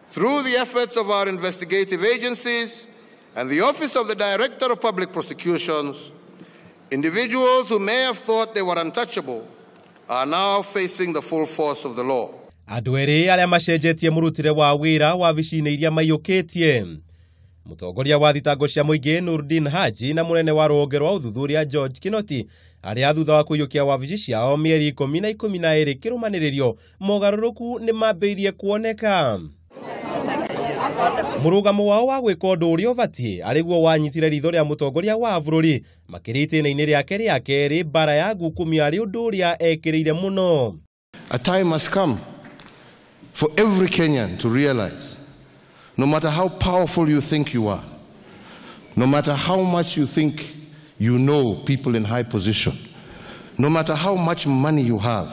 Through the efforts of our investigative agencies and the Office of the Director of Public Prosecutions, individuals who may have thought they were untouchable are now facing the full force of the law. Andũ erĩ arĩa macenjetie mũrutĩre wa wĩra wabici-inĩ iria maiyũkĩtie. Mũtongoria wa thitango cia mũingĩ Nurdin Haji na mũnene wa rũhonge rwa ũthuthuria George Kinoti arĩa thutha wa kũiyũkia wabici ciao mĩeri 10 na 12 kĩrũmanĩrĩrio mogarũrũku nĩ mambĩrĩirie kuoneka. Mũrũgamo wao wa gwĩka ũndũ ũrĩa ũbatiĩ arĩguo wanyitire ritho rĩa mũtongoria wa bũrũri makĩria itĩna-inĩ rĩake rĩa kerĩ mbara ya ngukumia arĩ ũndũ ũrĩa ekĩrĩire mũno. A time must come for every Kenyan to realize, no matter how powerful you think you are, no matter how much you think you know people in high position, no matter how much money you have,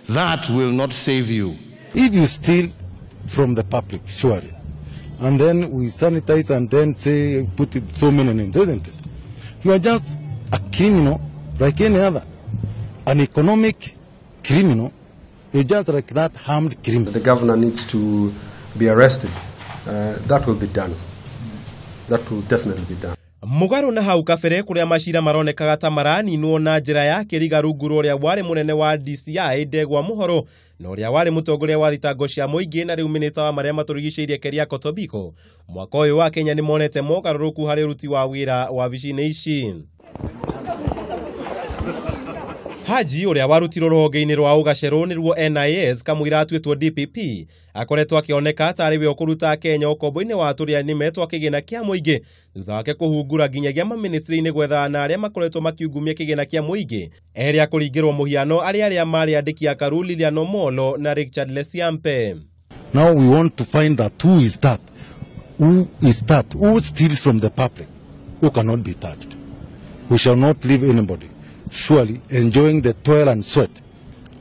that will not save you. If you steal from the public, surely, and then we sanitize and then say, put it so many names, isn't it? You are just a criminal like any other. An economic criminal is just like that armed criminal. The governor needs to be arrested. That will be done. That will definitely be done. Mũgarũ na hau kabere kũrĩa macira maronekaga ta maraninwo na njĩra ya kĩriga rungu rwa ũrĩa warĩ mũnene wa DCI Ndegwa Mũhoro na ũrĩa warĩ mũtongoria wa thitango cia mũingĩ na rĩu minista wa marĩa matũrigicĩirie Keriako Tobiko. Mwaka ũyũ wa Kenya nĩ monete mogarũrũku harĩ ũruti wa wĩra wabici-inĩ ici. Haji ũrĩa warutirwo rũhonge-inĩ rwa ũgacerũ nĩruo NIS kamũira atuĩtwo DPP akoretwo akĩoneka tarĩ we ũkũruta Kenya ũkombo-inĩ wa tũrĩa nĩme twa kĩgĩna kĩa mũingĩ thutha wake kũhungura nginyagia maministry-inĩ gwethana na arĩa makoretwo makiungumia kĩgĩna kĩa mũingĩ erĩ a kũringĩrwo mũhiano arĩa arĩa marĩ andĩki a Karu Lilian Omolo na Richard Lesiampe. Now we want to find that who is that? Who is that? Who steals from the public? Who cannot be touched? We shall not leave anybody surely enjoying the toil and sweat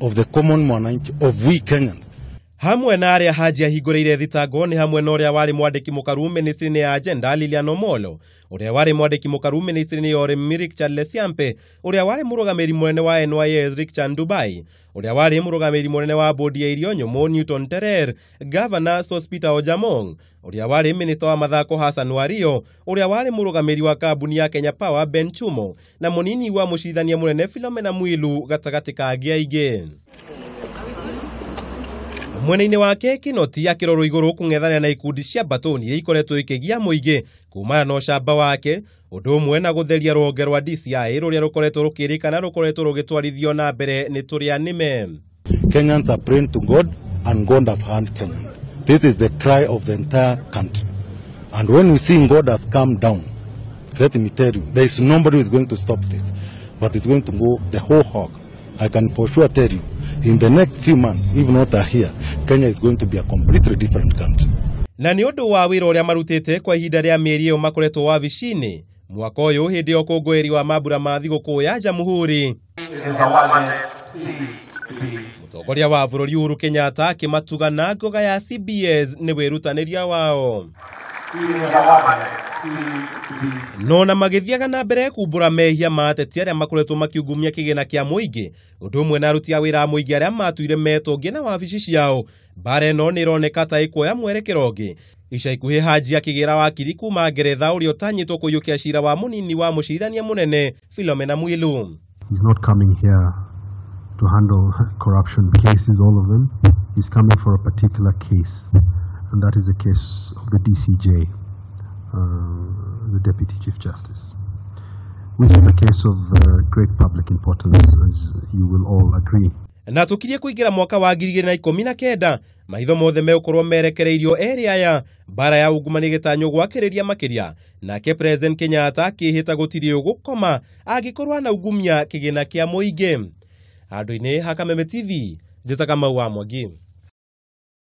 of the common mwananchi of we Kenyans. Hamwe na arĩa Haji ahingũrĩire thitango nĩ hamwe na ũrĩa warĩ mwandĩki mũkaru ministry-inĩ ya Agenda Lilian Omolo, ũrĩa warĩ mwandĩki mũkaru ministry-inĩ ya ũrĩmi Richard Lesiampe, ũrĩa warĩ mũrũgamĩrĩri mũnene wa NYS Richard Dubai, ũrĩa warĩ mũrũgamĩrĩri mũnene wa bodi ya irio nyũmũ Newton Terer, Governor Sospeter Ojamong, ũrĩa warĩ minister wa mathako Hassan Wario, ũrĩa warĩ mũrũgamĩrĩri wa kambuni ya Kenya Power Ben Chumo, na mũnini wa mũcirithania mũnene Philomena Mwilu gatagatĩ ka angĩ aingĩ. Mwena-inĩ wake Kinoti akĩrorwo igũrũ kũng'ethanĩra na ikundi cia mbatũni iria ikoretwo ikĩgia mũingĩ kumana na ũcamba wake ũndũ ũmwe na gũtheria rũhonge rwa DCI rũrĩa rũkoretwo rũkĩrĩkana rũkoretwo rũgĩtwarithio na mbere nĩ tũrĩa nĩme. Kenyans are praying to God and God have heard Kenyans. This is the cry of the entire country. And when we see God has come down, let me tell you, there is nobody who is going to stop this, but it's going to go the whole hog. I can for sure tell you, in the next few months, if not a year, Kenya is going to be a completely different country. Na nĩ ũndũ wa wĩra ũrĩa marutĩte kwa ihinda rĩa mĩeri ĩyo makoretwo wabici-inĩ mwaka ũyũ hĩndĩ ya ũkũngũĩri wa mambura ma thigũkũ ya Jamhuri, mũtongoria wa bũrũri Uhuru Kenyatta akĩmatuga na ngoga ya CBS nĩ wĩrutanĩria wao. No na magĩthiaga na mbere kumbũra mehia ma ateti arĩa makoretwo makiungumia kĩgĩna kĩa mũingĩ ũndũ ũmwe na aruti a wĩra a mũingĩ arĩa matuire metongie na wabici ciao mbara ĩno nĩ ĩroneka ta ĩkuoya mwerekero ũngĩ. Ica ikuhĩ Haji akĩgĩra wakiri kuma Ngeretha ũrĩa ũtanyĩtwo kũiyũkia cira wa mũnini wa mũcirithania mũnene Philomena Mwilu. He's not coming here to handle corruption cases, all of them. He's coming for a particular case, and that is the case of the DCJ, the Deputy Chief Justice, which is a case of great public importance, as you will all agree. Na tukirie kuingira mwaka wa 2019 maitho mothe megũkorwo merekereirio erĩ aya mbara ya ungumania ĩgĩtanywo gwakĩrĩria makĩria nake President Kenyatta akĩhĩta gũtirĩ ũgũkoma angĩkorwo anaungumia kĩgĩna kĩa mũingĩ. Handũ-inĩ ha Kameme TV njĩtaga Mau wa Mwangi.